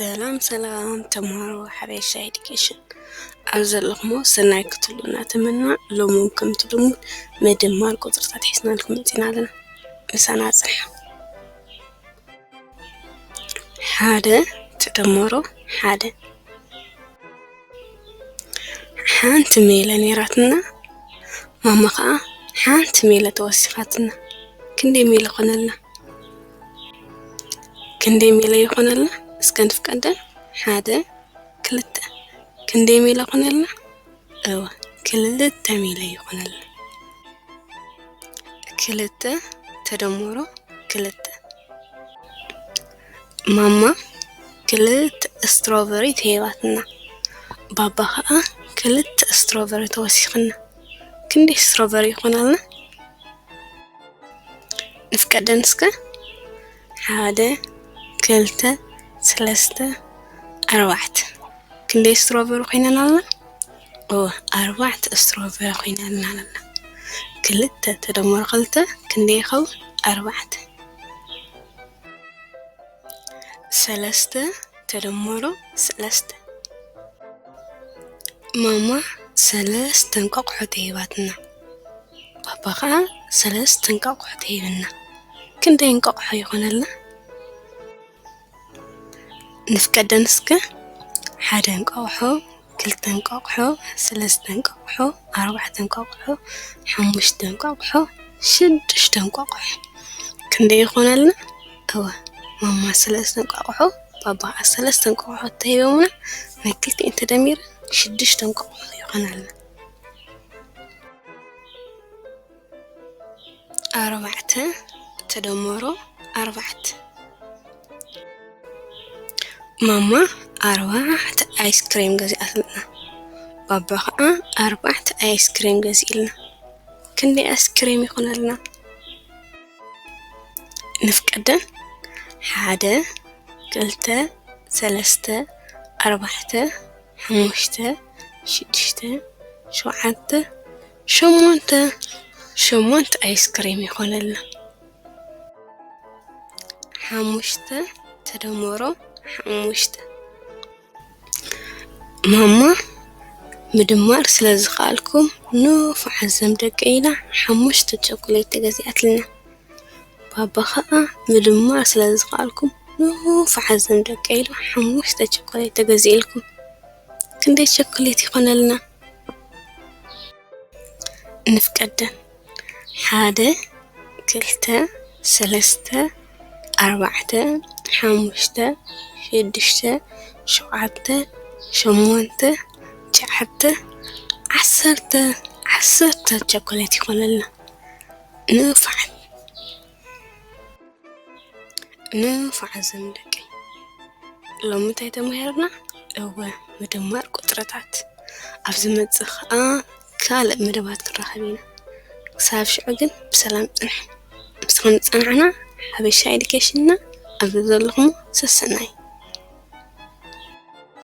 ሰላም ሰላም ተምሃሮ ሓበሻ ኤዱኬሽን ኣብ ዘለኹሞ ሰናይ ክትሉ እናተመና፣ ሎሚ እውን ከምቲ ልሙድ ምድማር ቁፅርታት ሒዝናልኩም መፂና ኣለና። ምሳና ፅንሑ። ሓደ ተደመሮ ሓደ። ሓንቲ ሜለ ነይራትና፣ ማማ ኸዓ ሓንቲ ሜለ ተወሲኻትና። ክንደይ ሜለ ኾነልና? ክንደይ ሜለ ይኾነልና? እስከ ንፍቀደን። ሓደ፣ ክልተ። ክንደይ ሜለ ኾነልና? እወ፣ ክልተ ሜለ ይኾነልና። ክልተ ተደመሮ ክልተ። ማማ ክልተ ስትሮቨሪ ተሂባትና። ባባ ኸዓ ክልተ ስትሮቨሪ ተወሲኽና። ክንደይ ስትሮቨሪ ይኾናልና? ንፍቀደን እስከ። ሓደ፣ ክልተ፣ ሰለስተ፣ ኣርባዕተ። ክንደይ ስትሮቨሪ ኮይነን ኣለና? እወ፣ ኣርባዕተ ስትሮቨሪ ኮይነን ኣለና። ክልተ ተደመሮ ክልተ ክንደይ ይኸውን? ኣርባዕተ። ሰለስተ ተደመሮ ሰለስተ። ማማ ሰለስተ እንቋቑሖ ተሂባትና። ባባ ኸዓ ሰለስተ እንቋቑሖ ተሂብና። ክንደይ እንቋቑሖ ይኾነልና? ንፍቀደን እስከ። ሓደ እንቋቑሖ፣ ክልተ እንቋቑሖ፣ ሰለስተ እንቋቑሖ፣ ኣርባዕተ እንቋቑሖ፣ ሓሙሽተ እንቋቑሖ፣ ሽዱሽተ እንቋቑሖ። ክንደይ ይኾነልና? እወ፣ ማማ ሰለስተ እንቋቑሖ፣ ባባ ኸዓ ሰለስተ እንቋቑሖ ተሂቦምና፣ ናይ ክልቲኤን ተደሚሩ ሽዱሽተ እንቋቑሖ ይኾነልና። ኣርባዕተ ተደመሮ ኣርባዕተ። ማማ ኣርባዕተ ኣይስክሬም ገዚኣትልና። ባባ ኸዓ ኣርባዕተ ኣይስክሬም ገዚእልና። ክንደይ ኣይስክሬም ይኾነልና? ንፍቀደን። ሓደ፣ ክልተ፣ ሰለስተ፣ ኣርባዕተ፣ ሓሙሽተ፣ ሽዱሽተ፣ ሸውዓተ፣ ሸሞንተ፣ ሸሞንተ ኣይስክሬም ይኾነልና። ሓሙሽተ ተደመሮ ሓሙሽተ። ማማ ምድማር ስለ ዝኸኣልኩም ንፉዓት ዘም ደቂ ኢላ ሓሙሽተ ቸኮሌት ተገዚኣትልና። ባባ ኸዓ ምድማር ስለ ዝኸኣልኩም ንፉዓት ዘም ደቂ ኢላ ሓሙሽተ ቸኮሌት ተገዚእልኩም። ክንደይ ቸኮሌት ይኾነልና? ንፍቀደን። ሓደ፣ ክልተ፣ ሰለስተ፣ ኣርባዕተ፣ ሓሙሽተ፣ ሽዱሽተ፣ ሸውዓተ፣ ሸሞንተ፣ ትሽዓተ፣ ዓሰርተ፣ ዓሰርተ ቸኮሌት ይኾነልና። ንፉዓት። ንፉዓት ዘም ደቀይ። ሎሚ እንታይ ተማሂርና? እወ፣ ምድማር ቁጽርታት። ኣብ ዝመጽእ ኸኣ ካልእ መደባት ክንራኸብ ኢና። ክሳብ ሽዑ ግን ብሰላም ጽንሑ። ምስኹም ዝጸናሕና ሓበሻ ኤዱኬሽንና፣ ኣብ ዘለኹም ሰሰናዩ።